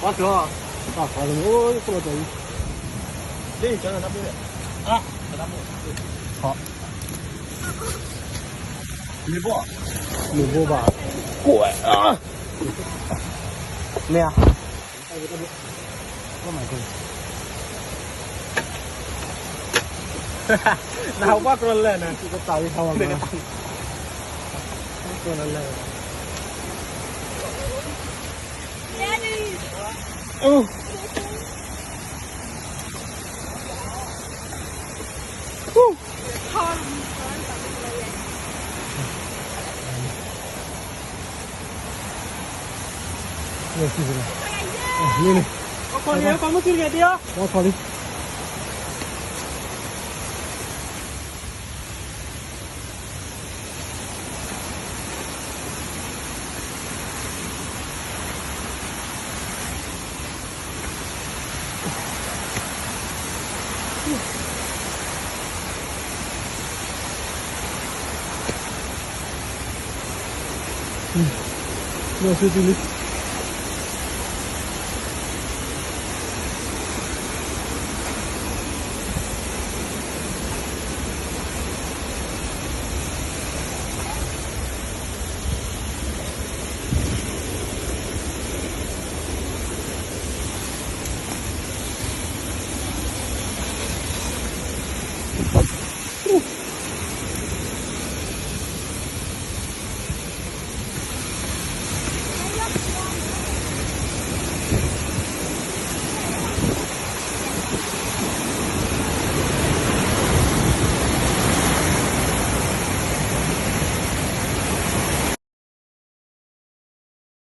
ပှၤကျီၢ်, ပှၤကျီၢ်လၢမ့ၢ်အိၣ်ကျီၢ်ကျီၢ်အံၤ, လၢကၠီနတၢ်ပူၤ, ဟီ, မ့ၢ်ဘိ, မ့ၢ်ဘိဘၣ်, ကွဲး, မ့ၢ်ဧါ. နဟးဘၣ်ကျီၢ်လၢ်န့ၣ်, တၢ်ဝံၣ်ထီၣ်ဘၣ်ကျီၢ်, ဘၣ်ကျီၢ်လၢ်လၢ်, အိၣ် လၢန့ၣ်, လၢန့ၣ်, လၢန့ၣ်, လၢန့ၣ်, လၢစ့တလံ